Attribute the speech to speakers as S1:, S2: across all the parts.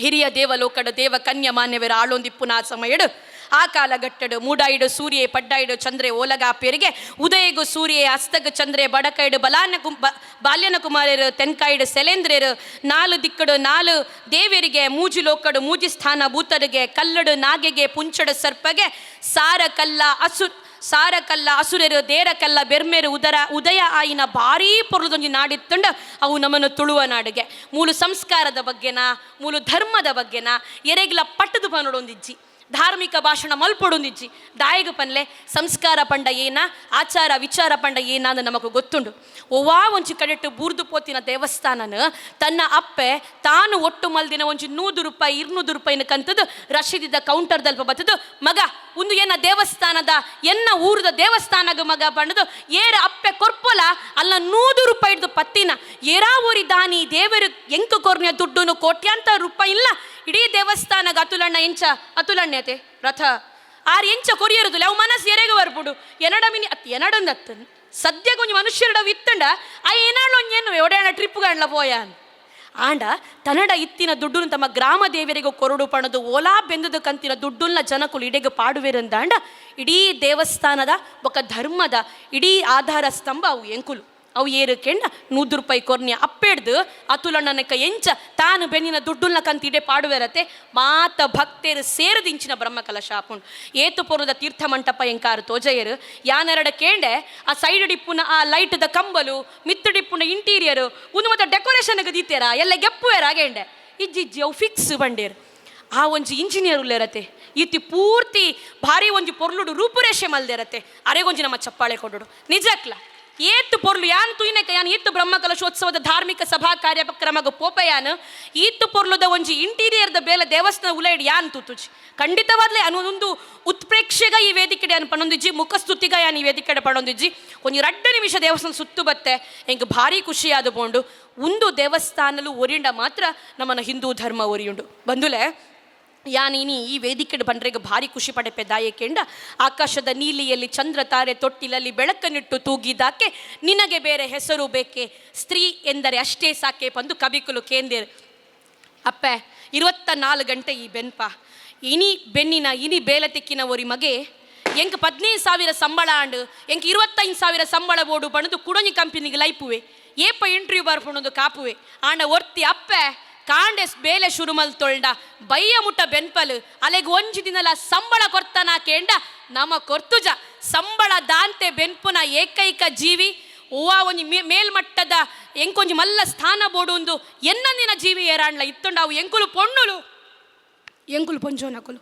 S1: ಹಿರಿಯ ದೇವಲೋಕಡ ದೇವ ಕನ್ಯ ಮಾನ್ಯವೆರ ಆಳೊಂದಿಪ್ಪುನ ಆ ಸಮಯಡು ಆ ಕಾಲಘಟ್ಟಡು ಮೂಡಾಯಿಡು ಸೂರ್ಯೆ ಪಡ್ಡಾಯಿಡು ಚಂದ್ರೆ ಓಲಗಾಪೇರಿಗೆ ಉದಯಗು ಸೂರ್ಯೆ ಅಸ್ತಗ ಚಂದ್ರೆ ಬಡಕೈಡು ಬಲಾನ ಕುಂ ಬಾಲ್ಯನ ಕುಮಾರರು ತೆನ್ಕಾಯಿಡು ಸೆಲೇಂದ್ರರು ನಾಲು ದಿಕ್ಕಡು ನಾಲು ದೇವರಿಗೆ ಮೂಜಿ ಲೋಕಡು ಮೂಜಿ ಸ್ಥಾನ ಭೂತರಿಗೆ ಕಲ್ಲಡು ನಾಗೆಗೆ ಪುಂಚಡು ಸರ್ಪಗೆ ಸಾರ ಕಲ್ಲ ಅಸು ಸಾರ ಕಲ್ಲ ಅಸುರರು ದೇರ ಕಲ್ಲ ಬೆರ್ಮೆರು ಉದರ ಉದಯ ಆಯಿನ ಭಾರೀ ಪೊರ್ಲುದೊಂಜಿ ನಾಡಿತ್ತುಂಡ ಅವು ನಮ್ಮನ್ನು ತುಳುವ ನಾಡಿಗೆ. ಮೂಲು ಸಂಸ್ಕಾರದ ಬಗ್ಗೆನ, ಮೂಲು ಧರ್ಮದ ಬಗ್ಗೆನ ಎರೆಗ್ಲ ಪಟ್ಟದು ಪನೊಡೊಂದಿಜ್ಜಿ, ಧಾರ್ಮಿಕ ಭಾಷಣ ಮಲ್ಪೊಡೊಂದಿಜ್ಜಿ. ದಾಯಗ ಪನ್ಲೆ, ಸಂಸ್ಕಾರ ಪಂಡ ಏನ, ಆಚಾರ ವಿಚಾರ ಪಂಡ ಏನ ಅಂದ್ ನಮಕ್ ಗೊತ್ತುಂಡು. ಒವ್ವಾ ಒಂಜಿ ಕಡೆಟ್ ಬೂರ್ದು ಪೋತಿನ ದೇವಸ್ಥಾನನ ತನ್ನ ಅಪ್ಪೆ ತಾನು ಒಟ್ಟು ಮಲ್ದಿನ ಒಂಜಿ 100 ರೂಪಾಯಿ 200 ರೂಪಾಯಿನ ಕಂತದು ರಶೀದಿದ ಕೌಂಟರ್ದಲ್ಪ ಬತ್ತದು, ಮಗ ಉಂದು ಎನ್ನ ದೇವಸ್ಥಾನದ ಎನ್ನ ಊರದ ದೇವಸ್ಥಾನಗ ಮಗ ಪಂಡದು ಏರ ಅಪ್ಪೆ ಕೊರ್ಪೊಲ ಅಲ್ಲ 100 ರೂಪಾಯಿ ಹಿಡ್ದು ಪತ್ತಿನ ಏರಾ ಊರಿ ದಾನಿ ದೇವರು ಎಂಕು ಕೊರ್ನಿಯ ದುಡ್ಡುನು ಕೋಟ್ಯಾಂತರ ರೂಪಾಯಿ ಇಲ್ಲ ಇಡೀ ದೇವಸ್ಥಾನಗ ಅತುಲಣ್ಣ ಎಂಚ ಅತುಲಣ್ಣತೆ ರಥ ಆರ್ ಎಂಚ ಕೊರಿಯರುದಿಲ್ಲ ಅವು ಮನಸ್ಸು ಎರೆಗೆ ಬರ್ಪುಡು ಎನಡ ಮಿನಿ ಅತ್ ಎನಡೊಂದು ಅತ್ತು ಸದ್ಯ ಕೊಂಚ ಮನುಷ್ಯರಡ ಇತ್ತಂಡ ಆ ಏನಾಳು ಒಂಜೇನು ಒಡೆಯಣ ಟ್ರಿಪ್ ಗಂಡ್ಲ ಪೋಯಾನ್ ಆಂಡ ತನ್ನಡ ಇತ್ತಿನ ದುಡ್ಡುನು ತಮ್ಮ ಗ್ರಾಮ ದೇವರಿಗೆ ಕೊರಡು ಪಣದು ಓಲಾ ಬೆಂದದ ಕಂತಿನ ದುಡ್ಡುನ್ನ ಜನಕುಲು ಇಡೆಗೆ ಪಾಡುವೆರಂದಾಂಡ ಇಡೀ ದೇವಸ್ಥಾನದ ಬೊಕ ಧರ್ಮದ ಇಡೀ ಆಧಾರ ಸ್ತಂಭ ಅವು ಎಂಕುಲು ಅವು ಏರು ಕೆಂಡ 100 ರೂಪಾಯಿ ಕೊರ್ನಿಯ ಅಪ್ಪೆಡ್ದು ಅತುಲಣ್ಣನಕ ಎಂಚ ತಾನು ಬೆನ್ನಿನ ದುಡ್ಡುನ್ನ ಕಂತ ಇಡೆ ಪಾಡುವೆರತೆ ಮಾತ ಭಕ್ತೇರು ಸೇರದಿಂಚಿನ ಬ್ರಹ್ಮಕಲಶ ಆಪುಂಡು. ಏತು ಪೊರುದ ತೀರ್ಥ ಮಂಟಪ ಎಂಕಾರು ತೋಜಯರು ಯಾನೆರಡ ಕೇಂಡೆ ಆ ಸೈಡ್ ಡಿಪ್ಪುನ ಆ ಲೈಟ್ದ ಕಂಬಲು ಮಿತ್ತು ಡಿಪ್ಪುನ ಇಂಟೀರಿಯರ್ ಒಂದು ಮತ್ತೆ ಡೆಕೋರೇಷನ್ ದೀತೇರ ಎಲ್ಲ ಗೆಪ್ಪುವೆರ ಆಗೇಂಡೆ ಇಜ್ಜಿಜ್ಜಿ ಅವು ಫಿಕ್ಸ್ ಬಂಡೇರು. ಆ ಒಂಜಿ ಇಂಜಿನಿಯರ್ ಉಲ್ಲೇರತೆ ಈತಿ ಪೂರ್ತಿ ಭಾರಿ ಒಂಜಿ ಪೊರ್ಲುಡು ರೂಪುರೇಷೆ ಮಲ್ದಿರತೆ ಅರೆಗೊಂಜಿ ನಮ್ಮ ಚಪ್ಪಾಳೆ ಕೊಡೋಡು ನಿಜಕ್ಲ ಏತು ಪೊರ್ಲು ಯಾನ್ ತುಯ್ನಕ ಯಾನ್ ಏತು ಬ್ರಹ್ಮಕಲಶೋತ್ಸವದ ಧಾರ್ಮಿಕ ಸಭಾ ಕಾರ್ಯಕ್ರಮಗ ಪೋಪಯಾನ್ ಈತು ಪೊರ್ಲುದ ಒಂಜಿ ಇಂಟೀರಿಯರ್ದ ಬೇಲೆ ದೇವಸ್ಥಾನ ಉಲೈಡ್ ಯಾನ್ ತೂತುಜಿ ಖಂಡಿತವಾದ್ಲೆ ಅನು ಒಂದು ಉತ್ಪ್ರೇಕ್ಷೆಗ ಈ ವೇದಿಕೆಡೆ ಯಾನ್ ಪಣೊಂದಿಜ್ಜಿ, ಮುಖಸ್ತುತಿಗ ಯಾನ್ ಈ ವೇದಿಕೆಡೆ ಪಣೊಂದಿಜ್ಜಿ. ಒಂಜಿ ರಡ್ಡು ನಿಮಿಷ ದೇವಸ್ಥಾನ ಸುತ್ತು ಬತ್ತೆ ಎಂಕ್ ಭಾರಿ ಖುಷಿಯಾದ ಪೋಂಡು. ಉಂದು ದೇವಸ್ಥಾನಲು ಒರಿಂಡ ಮಾತ್ರ ನಮ್ಮನ ಹಿಂದೂ ಧರ್ಮ ಒರಿಯುಂಡು. ಬಂದುಲೆ ಯಾನಿನಿ ಈ ವೇದಿಕೆಡ್ ಬಂಡ್ರೆಗ್ ಭಾರಿ ಖುಷಿ ಪಡೆಪೆ ದಾಯಕೆಂಡ ಆಕಾಶದ ನೀಲಿಯಲ್ಲಿ ಚಂದ್ರ ತಾರೆ ತೊಟ್ಟಿಲಲ್ಲಿ ಬೆಳಕನ್ನಿಟ್ಟು ತೂಗಿದಾಕೆ ನಿನಗೆ ಬೇರೆ ಹೆಸರು ಬೇಕೆ, ಸ್ತ್ರೀ ಎಂದರೆ ಅಷ್ಟೇ ಸಾಕೆ ಪಂದು ಕವಿಕುಲು ಕೇಂದೇರು. ಅಪ್ಪೆ 24 ಗಂಟೆ ಈ ಬೆನ್ಪ ಇನಿ ಬೆನ್ನಿನ ಇನಿ ಬೇಲೆ ತಿಕ್ಕಿನ ಒರಿ ಮಗೆ ಎಂಕ್ 15,000 ಸಂಬಳ ಆಂಡ್ ಎಂಕ್ 25,000 ಸಂಬಳ ಬೋಡು ಪಣದು ಕುಡೊಂಜಿ ಕಂಪನಿಗೆ ಲೈಪುವೆ ಏಪ ಇಂಟರ್ವ್ಯೂ ಬರ್ಪುಣದು ಕಾಪುವೆ. ಆಂಡ ಒರ್ತಿ ಅಪ್ಪೆ ಕಾಂಡೆ ಬೇಲೆ ಶುರು ಮಲ್ತೊಳ್ಡ ಬಯ್ಯ ಮುಟ್ಟ ಬೆನ್ಪಲು ಅಲೆಗ್ ಒಂಜಿ ದಿನಲ ಸಂಬಳ ಕೊರ್ತನ ಕೇಂಡ ನಮ ಕೊರ್ತುಜ ಸಂಬಳ ದಾಂತೆ ಬೆನ್ಪುನ ಏಕೈಕ ಜೀವಿ ಹೂವ ಒಂಜಿ ಮೇಲ್ಮಟ್ಟದ ಎಂಕೊಂಜಿ ಮಲ್ಲ ಸ್ಥಾನ ಬೋಡು ಒಂದು ಎನ್ನಂದಿನ ಜೀವಿ ಏರಾಂಡ್ಲ ಇತ್ತುಂಡ ಅವು ಎಂಕುಲು ಪೊಣ್ಣುಲು ಎಂಕುಲು ಪೊಂಜೋನಕುಲು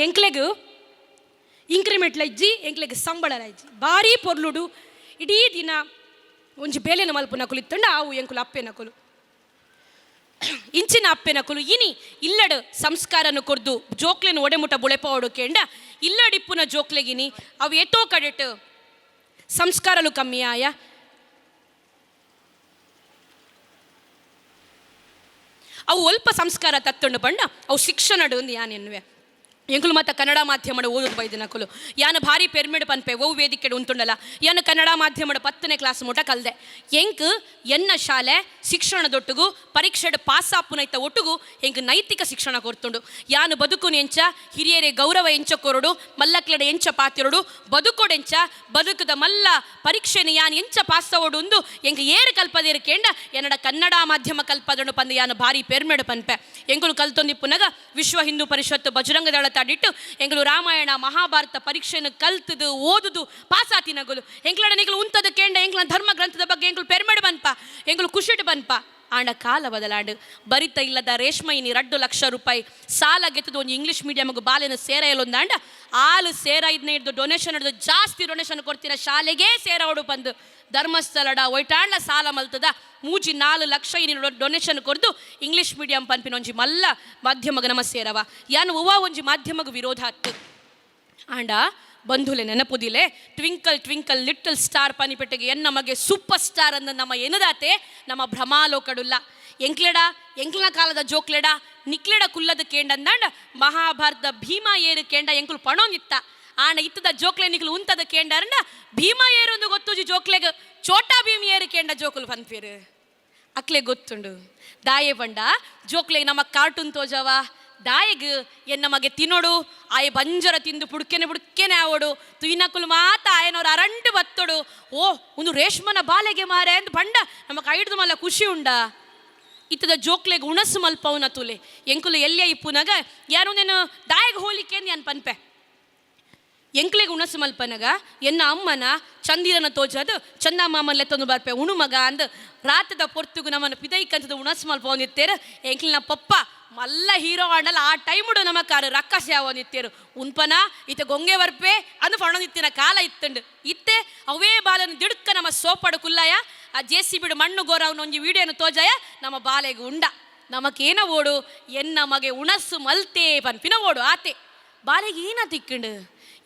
S1: ಎಂಕ್ಲೆಗ್ ಇಂಕ್ರಿಮೆಂಟ್ ಲೈಜ್ಜಿ ಎಂಕ್ಲೆಗ್ ಸಂಬಳ ಲೈಜ್ಜಿ ಭಾರಿ ಪೊರ್ಲುಡು ಇಡೀ ದಿನ ಒಂಜಿ ಬೇಲೆನ ಮಲ್ಪುನಕುಲು ಇತ್ತುಂಡ ಅವು ಎಂಕುಲು ಅಪ್ಪೆನಕುಲು ಇಂಚಿನ ಅಪ್ಪೆನಕುಲು ಇನಿ ಇಲ್ಲಡ್ ಸಂಸ್ಕಾರನು ಕೊರ್ದು ಜೋಕ್ಲೆನ ಒಡೆಮುಟ ಬುಳೆಪೋಡು ಕೇಂಡ ಇಲ್ಲಡಿಪ್ಪುನ ಜೋಕ್ಲೆಗಿನಿ ಅವು ಏತೋ ಕಡೆಟ್ ಸಂಸ್ಕಾರಲು ಕಮ್ಮಿ ಆಯ ಅವು ಅಲ್ಪ ಸಂಸ್ಕಾರ ತತ್ತುಂಡು ಪಂಡ ಅವು ಶಿಕ್ಷಣಡು ಒಂದು ಯಾನ್ ಎನ್ನುವೆ. ಎಂಕುಲು ಮಾತ ಕನ್ನಡ ಮಾಧ್ಯಮಡ್ ಓದುದು ಬೈದಿನಕುಲು ಯಾನ್ ಭಾರಿ ಪೆರ್ಮೆಡ್ ಪನ್ಪೆ ಒವು ವೇದಿಕೆಡ್ ಉಂತುಂಡಲ ಯಾನ್ ಕನ್ನಡ ಮಾಧ್ಯಮಡ್ 10ನೇ ಕ್ಲಾಸ್ ಮುಟ ಕಲ್ದೆ. ಎಂಕ್ ಎನ್ನ ಶಾಲೆ ಶಿಕ್ಷಣದೊಟ್ಟುಗು ಪರೀಕ್ಷೆಡ್ ಪಾಸ್ ಆಪುನೈತ ಒಟ್ಟುಗು ಎಂಕ್ ನೈತಿಕ ಶಿಕ್ಷಣ ಕೊರ್ತುಂಡು. ಯಾನ್ ಬದುಕುನು ಎಂಚ, ಹಿರಿಯರೆ ಗೌರವ ಎಂಚ ಕೊರಡು, ಮಲ್ಲಕ್ಲೆಡ ಎಂಚ ಪಾತಿರೊಡು, ಬದುಕೊಡೆಂಚ ಬದುಕುದ ಮಲ್ಲ ಪರೀಕ್ಷೆನ ಯಾನ್ ಎಂಚ ಪಾಸವೊಡು ಉಂದು ಎಂಕ್ ಏರು ಕಲ್ಪದೇರು ಕೇಂಡ ಎನ್ನಡ ಕನ್ನಡ ಮಾಧ್ಯಮ ಕಲ್ಪದೊಂಡು ಪಂದ್ ಯಾನ್ ಭಾರಿ ಪೆರ್ಮೆಡ್ ಪನ್ಪೆ. ಎಂಕುಲು ಕಲ್ತೊಂದಿಪ್ಪುನಗ ವಿಶ್ವ ಹಿಂದೂ ಪರಿಷತ್ ಬಜರಂಗ ದಳ ತಾಡಿಟ್ಟು ಎಂಕುಲು ರಾಮಾಯಣ ಮಹಾಭಾರತ ಪರೀಕ್ಷೆಯನ್ನು ಕಲ್ತದು ಓದುದು ಪಾಸಾತಿನಗುಲು ಎಂಕ್ಲಡ ನಿಕಲು ಉಂತದ ಕೇಂಡ ಎಂಕ್ಲ ಧರ್ಮ ಗ್ರಂಥದ ಬಗ್ಗೆ ಎಂಕುಲು ಪೆರ್ಮೆಡ್ ಬನ್ಪ ಎಂಕುಲು ಖುಷಿಟ್ ಬನ್ಪ. ಆಂಡ ಕಾಲ ಬದಲಾಂಡು ಬರಿತ ಇಲ್ಲದ ರೇಷ್ಮೈನಿ 2 ಲಕ್ಷ ರೂಪಾಯಿ ಸಾಲ ಗೆತ್ತದು ಒಂಜಿ ಇಂಗ್ಲೀಷ್ ಮೀಡಿಯಮ್ಗೆ ಬಾಲೆನ ಸೇರ ಎಲ್ಲೊಂದಾಂಡ ಆಲು ಸೇರ ಇದನ್ನ ಹಿಡ್ದು ಡೊನೇಷನ್ ಹಿಡ್ದು ಜಾಸ್ತಿ ಡೊನೇಷನ್ ಕೊಡ್ತೀರ ಶಾಲೆಗೇ ಸೇರವಡು ಬಂದು ಧರ್ಮಸ್ಥಳಡ ಒಯ್ಟಾಂಡ ಸಾಲ ಮಲ್ತದ 3-4 ಲಕ್ಷ ಇನಿ ಡೊನೇಷನ್ ಕೊರ್ದು ಇಂಗ್ಲೀಷ್ ಮೀಡಿಯಂ ಪನ್ಪಿನ ಒಂಜಿ ಮಲ್ಲ ಮಾಧ್ಯಮಗ ನಮ ಸೇರವ. ಯಾನ್ ಒವ್ವ ಒಂಜಿ ಮಾಧ್ಯಮಗ ವಿರೋಧ ಆತ್ತು ಆಂಡ ಬಂಧುಲೆ ನೆನಪುದಿಲೆ ಟ್ವಿಂಕಲ್ ಟ್ವಿಂಕಲ್ ಲಿಟಲ್ ಸ್ಟಾರ್ ಪನಿಪೆಟ್ಟಿಗೆ ಎನ್ನ ಮಗೆ ಸೂಪರ್ ಸ್ಟಾರ್ ಅಂದ ನಮ್ಮ ಎನದಾತೆ ನಮ್ಮ ಭ್ರಮಾಲೋಕಡುಲ್ಲ. ಎಂಕ್ಲೆಡ ಎಂಕ್ಲನ ಕಾಲದ ಜೋಕ್ಲೆಡ ನಿಕ್ಲೆಡ ಕುಲ್ಲದ ಕೇಂಡಂದಾಂಡ ಮಹಾಭಾರತ ಭೀಮ ಏರು ಕೇಂಡ ಎಂಕುಲು ಪಣೋನಿತ್ತ. ಆಂಡ ಇತ್ತದ ಜೋಕ್ಲೆ ನಿಕ್ಲು ಉಂತದ ಕೇಂಡರಂಡ ಭೀಮ ಏರು ಒಂದು ಗೊತ್ತುಜಿ ಜೋಕ್ಲೆಗ್ ಚೋಟಾ ಭೀಮ್ ಏರು ಕೇಂಡ ಜೋಕುಲು ಪನ್ಪೇರು. ಅಕ್ಲೆ ಗೊತ್ತುಂಡು. ದಾಯೆ ಪಂಡ ಜೋಕ್ಲೆಗ್ ನಮ ಕಾರ್ಟೂನ್ ತೋಜವ, ದಾಯೆಗ್ ಎನ್ನ ಮಗೆ ತಿನ್ನೋಡು, ಆಯೆ ಬಂಜರ ತಿಂದು ಪುಡ್ಕೆನೆ ಪುಡ್ಕೆನೆ ಆವೊಡು, ತುಯಿನಕುಲು ಮಾತ ಆಯನವ್ರು ಅರಂಟು ಬತ್ತೊಡು, ಓ ಒಂದು ರೇಷ್ಮನ ಬಾಲೆಗೆ ಮಾರೆ ಅಂದ್ ಪಂಡ ನಮಕ್ ಐಡ್ದು ಮಲ್ಲ ಖುಷಿ ಉಂಡಾ? ಇತ್ತದ ಜೋಕ್ಲೆಗ್ ಉಣಸು ಮಲ್ಪವುನ ತೂಲೆ. ಎಂಕುಲು ಎಲ್ಯ ಇಪ್ಪುನಗ ಯಾರು ನೇನು ದಾಯಗ್ ಹೋಲಿಕೆ ಅಂದ್ ಯಾನ್ ಪನ್ಪೆ. ಎಂಕ್ಲೆಗ್ ಉಣಸು ಮಲ್ಪನಗ ಎನ್ನ ಅಮ್ಮನ ಚಂದಿರನ ತೋಜದು ಚಂದ ಮಾಮನ್ ಲೆತ್ತೊಂದು ಬರ್ಪೆ ಉಣು ಮಗ ಅಂದ್ ರಾತ್ರಿದ ಪೊರ್ತುಗು ನಮ್ಮನ ಪಿದೈಕಂತದ ಉಣಸು ಮಲ್ಪವೊಂದಿತ್ತೇರು. ಎಂಕ್ಲಿನ ಪಪ್ಪ ಮಲ್ಲ ಹೀರೋ ಆಂಡಲ ಆ ಟೈಮುಡು ನಮಕಾರು ರಕ್ಕಸೆ ಆವೊಂದಿತ್ತೇರು. ಉನ್ಪನ ಇತ್ತೆ ಗೊಂಗೆ ಬರ್ಪೆ ಅಂದ್ ಪಣೊಂದಿತ್ತಿನ ಕಾಲ ಇತ್ತುಂಡು. ಇತ್ತೆ ಅವೇ ಬಾಲನ ದಿಡುಕ್ಕ ನಮ್ಮ ಸೋಪಾಡು ಕುಲ್ಲಾಯ, ಆ ಜೆ ಸಿ ಬಿಡು ಮಣ್ಣು ಗೋರವನ ಒಂಜಿ ವಿಡಿಯೋನು ತೋಜಾಯ ನಮ್ಮ ಬಾಲೆಗ್ ಉಂಡ. ನಮಕೇನ ಓಡು ಎನ್ನ ಮಗೆ ಉಣಸು ಮಲ್ತೆ ಪನ್ಪಿನ ಓಡು ಆತೆ. ಬಾಲೆಗೆ ಏನ ತಿಕ್ಕಂಡು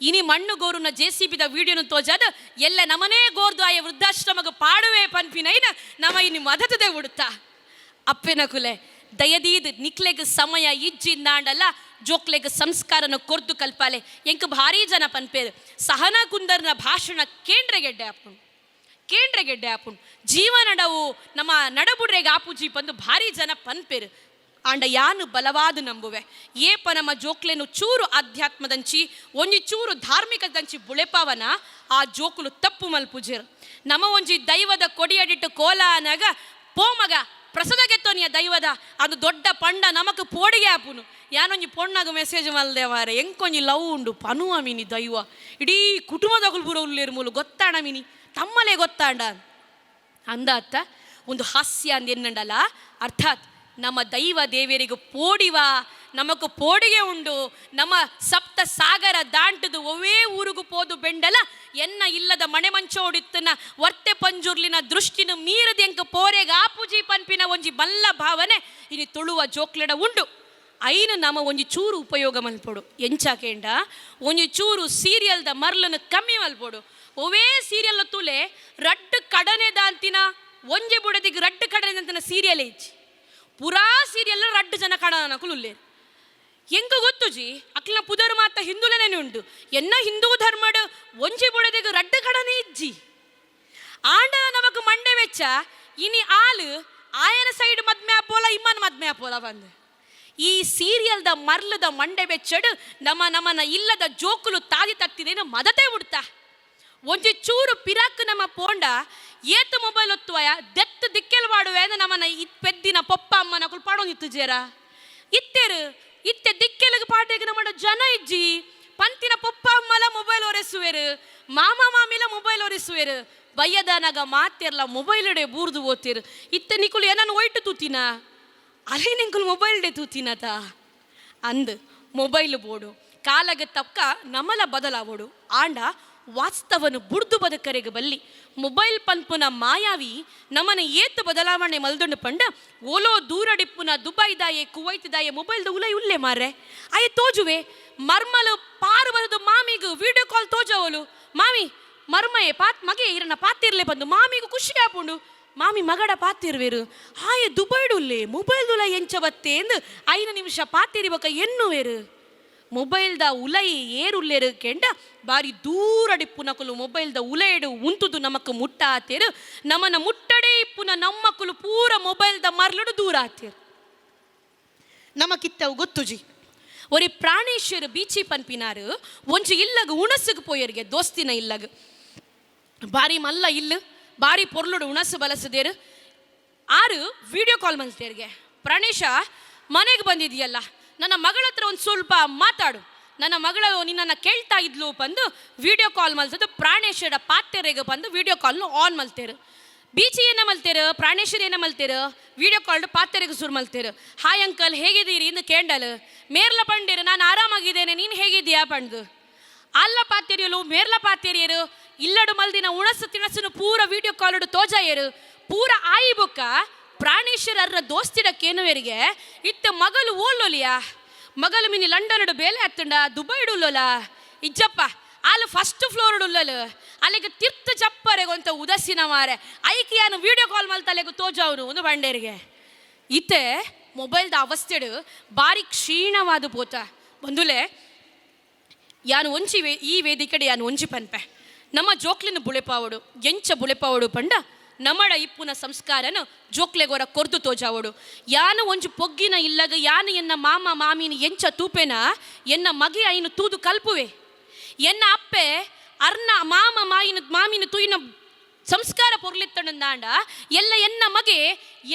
S1: ಇನಿ ಮಣ್ಣು ಗೋರುನ ಜೆ ಸಿ ಬಿದ ವಿಡಿಯೋನು ತೋಜಾದ ಎಲ್ಲ ನಮನೇ ಗೋರ್ದು ಆಯ ವೃದ್ಧಾಶ್ರಮಗ ಪಾಡುವೆ ಪನ್ಪಿನೈನ ನಮ ಇನಿ ಮದತದೆ ಉಡುತ್ತಾ. ಅಪ್ಪೆನ ಕುಲೆ ದಯದೀದ್ ನಿಕ್ಲೆಗ್ ಸಮಯ ಇಜ್ಜಿಂದಾಂಡಲ ಜೋಕ್ಲೆಗ್ ಸಂಸ್ಕಾರನ ಕೊರ್ದು ಕಲ್ಪಾಲೆ. ಎಂಕ್ ಭಾರೀ ಜನ ಪನ್ಪೇರು ಸಹನಾ ಕುಂದರ್ನ ಭಾಷಣ ಕೇಂದ್ರಗೆಡ್ಡೆ ಆಪುಂಡು, ಕೇಂದ್ರಗೆಡ್ಡೆ ಆಪುಂಡು, ಜೀವನಡವು ನಮ್ಮ ನಡಬುಡ್ರೆಗ್ ಆಪುಜಿ ಪಂದು ಭಾರಿ ಜನ ಪನ್ಪೇರು. ಆಂಡ ಯಾನು ಬಲವಾದ ನಂಬುವೆ, ಏಪ ನಮ್ಮ ಜೋಕ್ಲೆನು ಚೂರು ಆಧ್ಯಾತ್ಮದಂಚಿ ಒಂಜಿ ಚೂರು ಧಾರ್ಮಿಕದಂಚಿ ಬುಳೆಪಾವನ ಆ ಜೋಕುಲು ತಪ್ಪು ಮಲ್ಪುಜೇರು. ನಮ್ಮ ಒಂಜಿ ದೈವದ ಕೊಡಿಯಡಿಟ್ಟು ಕೋಲ ಅನಗ ಪೋಮಗ ಪ್ರಸದಗೆತ್ತೋನಿಯ ದೈವದ ಅದು ದೊಡ್ಡ ಪಂಡ ನಮಕ್ ಪೋಡಿಗೆ ಆಪುನು. ಯಾನೊಂಜಿ ಪೊಣ್ಣಗ ಮೆಸೇಜ್ ಮಲ್ದೆ ಮಾರೆ ಎಂಕೊಂಜಿ ಲವ್ ಉಂಡು ಪನುವ ಮಿನಿ ದೈವ ಇಡೀ ಕುಟುಂಬದಗುಲು ಪೂರ ಉಲ್ಲೇರು ಮೂಲು ಗೊತ್ತಾಣ ಮಿನಿ ತಮ್ಮಲೇ ಗೊತ್ತಾಂಡ ಅಂದಾತ. ಒಂದು ಹಾಸ್ಯ ಅಂದ ಎನ್ನಂಡಲ ಅರ್ಥಾತ್ ನಮ್ಮ ದೈವ ದೇವರಿಗೆ ಪೋಡಿವ ನಮಕ್ ಪೋಡಿಗೆ ಉಂಡು. ನಮ್ಮ ಸಪ್ತ ಸಾಗರ ದಾಂಟದು ಒವೇ ಊರುಗು ಪೋದು ಬೆಂಡಲ ಎನ್ನ ಇಲ್ಲದ ಮಣೆ ಮಂಚೋಡಿತ್ತನ ವರ್ತೆ ಪಂಜುರ್ಲಿನ ದೃಷ್ಟಿನ ಮೀರದ ಎಂಕ ಪೋರೆಗ ಆಪುಜಿ ಪನ್ಪಿನ ಒಂಜಿ ಬಲ್ಲ ಭಾವನೆ ಇನಿ ತುಳುವ ಜೋಕ್ಲೆಡ ಉಂಡು. ಐನು ನಮ ಒಂಜಿ ಚೂರು ಉಪಯೋಗ ಮಲ್ಪೊಡು. ಎಂಚಾಕೇಂಡ ಒಂಜಿ ಚೂರು ಸೀರಿಯಲ್ದ ಮರ್ಲನ್ನು ಕಮ್ಮಿ ಮಲ್ಪೊಡು. ಒವೇ ಸೀರಿಯಲ್ ತುಲೆ ರಡ್ಡು ಕಡನೆ ದಾಂತಿನ ಒಂಜಿ ಬುಡದಿಗೆ ರಡ್ಡು ಕಡನೆ ದಾಂತಿನ ಸೀರಿಯಲ್ ಇಜ್ಜಿ. ಪುರಾ ಸೀರಿಯಲ್ ರಡ್ಡು ಜನ ಕಡನಕುಲು ಉಲ್ಲೇರು. ಎಂಕ ಗೊತ್ತುಜಿ ಅಕ್ಲಿನ ಪುದರ್ ಮಾತ ಹಿಂದುಲನೇ ಉಂಡು. ಎನ್ನ ಹಿಂದೂ ಧರ್ಮಡ್ ಒಂಜಿ ಬುಡದಿಗೆ ರಡ್ಡು ಕಡನೆ ಇಜ್ಜಿ. ಆಂಡ ನಮಕ್ ಮಂಡೆ ವೆಚ್ಚ ಇನಿ ಆಲು ಆಯನ ಸೈಡ್ ಮದ್ಮೆ ಆಪೋಲ ಇಮ್ಮನ ಮದ್ಮೆ ಆಪೋಲ ಬಂದು ಈ ಸೀರಿಯಲ್ದ ಮರ್ಲದ ಮಂಡೆ ಬೆಚ್ಚಡು ನಮ್ಮ ನಮನ ಇಲ್ಲದ ಜೋಕುಲು ತಾದಿ ತತ್ತಿದೇನು ಮದತೆ ಉಡ್ತಾ. ಒಂಜಿ ಚೂರು ಪಿರಾಕ್ ನಮ್ಮ ಪೋಂಡ ಏತ್ ಮೊಬೈಲ್ ಒತ್ತುವಯ ದೆತ್ತು ದಿಕ್ಕೆಲ್ ಮಾಡುವೆ ಅಂದ್ರೆ ನಮ್ಮನ ಇತ್ ಪೆದ್ದಿನ ಪೊಪ್ಪ ಅಮ್ಮನ ಕುಲ್ ಪಾಡೊಂದಿತ್ತು ಜೇರ ಇತ್ತೇರು ಇತ್ತೆ ದಿಕ್ಕೆಲಗ ಪಾಟೆಗೆ ನಮ್ಮ ಜನ ಇಜ್ಜಿ. ಪಂತಿನ ಪೊಪ್ಪ ಅಮ್ಮಲ ಮೊಬೈಲ್ ಒರೆಸುವೆರು, ಮಾಮ ಮಾಮಿಲ ಮೊಬೈಲ್ ಒರೆಸುವೆರು, ಬಯ್ಯದನಗ ಮಾತೆರ್ಲ ಮೊಬೈಲ್ ಇಡೆ ಬೂರ್ದು ಓದ್ತಿರು. ಇತ್ತೆ ನಿಕುಲು ಏನನ್ನು ಒಯ್ಟು ತೂತಿನ ಅಲೆ ನಿಂಕುಲು ಮೊಬೈಲ್ ಡೆ ತೂತಿನತ ಅಂದ್ ಮೊಬೈಲ್ ಬೋಡು ಕಾಲಗ ತಕ್ಕ ನಮಲ ಬದಲಾವೋಡು. ಆಂಡ ವಾಸ್ತವನು ಬುಡ್ದು ಬದುಕರೆಗೆ ಬಲ್ಲಿ ಮೊಬೈಲ್ ಪನ್ಪುನ ಮಾಯಾವಿ ನಮನ ಏತ್ ಬದಲಾವಣೆ ಮಲ್ದುಂಡು ಪಂಡ ಓಲೋ ದೂರಡಿಪ್ಪುನ ದುಬೈ ದಾಯೆ ಕುವೈತ್ ದಾಯೆ ಮೊಬೈಲ್ದ ಉಲೈ ಉಲ್ಲೆ ಮಾರ್ರೆ ಆಯೆ ತೋಜುವೆ. ಮರ್ಮಲು ಪಾರು ಬರದು ಮಾಮಿಗು ವಿಡಿಯೋ ಕಾಲ್ ತೋಜವಲು, ಮಾಮಿ ಮರ್ಮಯೆ ಪಾತ್ ಮಗೆ ಇರನ ಪಾತಿರ್ಲೆ ಬಂದು ಮಾಮಿಗು ಖುಷಿ ಆಪುಂಡು. ಮಾಮಿ ಮಗಡ ಪಾತಿರ್ವೇರು ಆಯೆ ದುಬೈಡುಲ್ಲೆ ಮೊಬೈಲ್ ದುಲ ಎಂಚ ಬತ್ತೆ ಎಂದು 5 ನಿಮಿಷ ಪಾತಿರಿ ಬೊಕ ಎನ್ನುವೇರು. ಮೊಬೈಲ್ದ ಉಲೈ ಏರುಲ್ಲೇರು ಕೆಂಡ ಬಾರಿ ದೂರಡಿಪ್ಪುನಕುಲು ಮೊಬೈಲ್ದ ಉಲೈಡು ಉಂತುದು ನಮಕ್ ಮುಟ್ಟ ಆತೇರು. ನಮನ ಮುಟ್ಟಡೆ ಇಪ್ಪುನ ನಮ್ಮಕುಲು ಪೂರ ಮೊಬೈಲ್ದ ಮರ್ಲುಡು ದೂರ ಆತೇರು. ನಮಕಿತ್ತವು ಗೊತ್ತುಜಿ. ಒರಿ ಪ್ರಾಣೇಶ್ವರ ಬೀಚಿ ಪನ್ಪಿನಾರು ಒಂಜಿ ಇಲ್ಲಗ ಉಣಸುಗ್ ಪೋಯರ್ಗೆ ದೋಸ್ತಿನ ಇಲ್ಲಗ ಬಾರಿ ಮಲ್ಲ ಇಲ್ಲು ಬಾರಿ ಪೊರ್ಲುಡು ಉಣಸು ಬಲಸದೇರು. ಆರು ವಿಡಿಯೋ ಕಾಲ್ ಮಲ್ತೇರ್ಗೆ, ಪ್ರಾಣೇಶ ಮನೆಗೆ ಬಂದಿದೆಯಲ್ಲ ನನ್ನ ಮಗಳ ಹತ್ರ ಒಂದು ಸ್ವಲ್ಪ ಮಾತಾಡು, ನನ್ನ ಮಗಳು ನಿನ್ನನ್ನು ಕೇಳ್ತಾ ಇದ್ಲು ಬಂದು ವಿಡಿಯೋ ಕಾಲ್ ಮಲ್ತದ್ದು. ಪ್ರಾಣೇಶ್ವರ ಪಾತ್ರೆಗೆ ಬಂದು ವಿಡಿಯೋ ಕಾಲ್ನು ಆನ್ ಮಲ್ತೇರು. ಬೀಚಿ ಏನ ಮಲ್ತೇರು, ಪ್ರಾಣೇಶ್ವರ ಏನ ಮಲ್ತೇರು, ವಿಡಿಯೋ ಕಾಲ್ ಪಾತ್ರೆಗೆ ಶುರು ಮಲ್ತೇರು. ಹಾಯ್ ಅಂಕಲ್ ಹೇಗಿದ್ದೀರಿ ಎಂದು ಕೇಂಡಲು. ಮೇರ್ಲ ಪಂಡೇರು ನಾನು ಆರಾಮಾಗಿದ್ದೇನೆ ನೀನು ಹೇಗಿದ್ದೀಯಾ ಪಂಡ್ದು. ಅಲ್ಲ ಪಾತೆರಿಯಲು ಮೇರ್ಲ ಪಾತೆರಿಯರು ಇಲ್ಲಡು ಮಲ್ದಿನ ಉಣಸು ತಿಣಸುನು ಪೂರ ವಿಡಿಯೋ ಕಾಲುಡು ತೋಜಾಯರು. ಪೂರ ಆಯಿ ಬೊಕ್ಕ ಪ್ರಾಣೇಶ್ವರರ ದೋಸ್ತಿಡ ಕೇನುವೆರಿಗೆ ಇತ್ತ ಮಗಲು ಓಲೋಲಿಯಾ, ಮಗಲು ಮಿನಿ ಲಂಡನ್ಡು ಬೇಲೆ ಹತ್ತುಂಡ ದುಬೈಡು ಉಲ್ಲೋಲ ಇಜ್ಜಪ್ಪ ಅಲ್ಲಿ ಫಸ್ಟ್ ಫ್ಲೋರ್ ಉಲ್ಲಲು ಅಲ್ಲಿಗೆ ತಿರ್ತು ಚಪ್ಪರೆಗೊಂತ ಉದಸಿನ ಮಾರೆ ಐಕಿಯಾನು ವಿಡಿಯೋ ಕಾಲ್ ಮಲ್ತಲೆಗು ತೋಜಾವ್ರು ಒಂದು ಬಂಡೇರಿಗೆ. ಇತ್ತೆ ಮೊಬೈಲ್ದ ಅವಸ್ಥೆಡು ಬಾರಿ ಕ್ಷೀಣವಾದ ಪೋತ ಬಂದುಲೆ. ಯಾನು ಒಂಜಿ ಈ ವೇದಿಕೆಡೆ ಯಾನು ಒಂಜಿ ಪನ್ಪೆ ನಮ್ಮ ಜೋಕ್ಲಿನ ಬುಳೆಪಾವಡು ಎಂಚ ಬುಳೆಪಾವಡು ಪಂಡ ನಮಡ ಇಪ್ಪುನ ಸಂಸ್ಕಾರನ ಜೋಕ್ಲೆಗೊರ ಕೊರ್ದು ತೋಜಾವೊಡು. ಯಾನು ಒಂಜಿ ಪೊಗ್ಗಿನ ಇಲ್ಲಗ ಯಾನು ಎನ್ನ ಮಾಮ ಮಾಮಿನ ಎಂಚ ತೂಪೆನ, ಎನ್ನ ಮಗೆ ಐನು ತೂದು ಕಲ್ಪುವೆ. ಎನ್ನ ಅಪ್ಪೆ ಅರ್ನ ಮಾಮ ಮಾಯಿನ ಮಾಮಿನ ತೂಯಿನ ಸಂಸ್ಕಾರ ಪೊರ್ಲಿತ್ತಣಂದಾಂಡ ಎಲ್ಲ ಎನ್ನ ಮಗೆ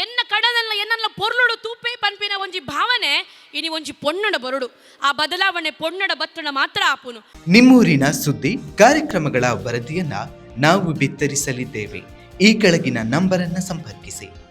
S1: ಎನ್ನ ಕಡನಲ್ಲ ಎನ್ನಲ್ಲ ಪೊರ್ಲುಡು ತೂಪೆ ಪನ್ಪಿನ ಒಂಜಿ ಭಾವನೆ ಇನಿ ಒಂಜಿ ಪೊಣ್ಣಡ ಬರುಡು. ಆ ಬದಲಾವಣೆ ಪೊಣ್ಣಡ ಬತ್ತಣ ಮಾತ್ರ ಆಪುನು.
S2: ನಿಮ್ಮೂರಿನ ಸುದ್ದಿ ಕಾರ್ಯಕ್ರಮಗಳ ವರದಿಯನ್ನ ನಾವು ಬಿತ್ತರಿಸಲಿದ್ದೇವೆ. ಈ ಕೆಳಗಿನ ನಂಬರನ್ನು ಸಂಪರ್ಕಿಸಿ.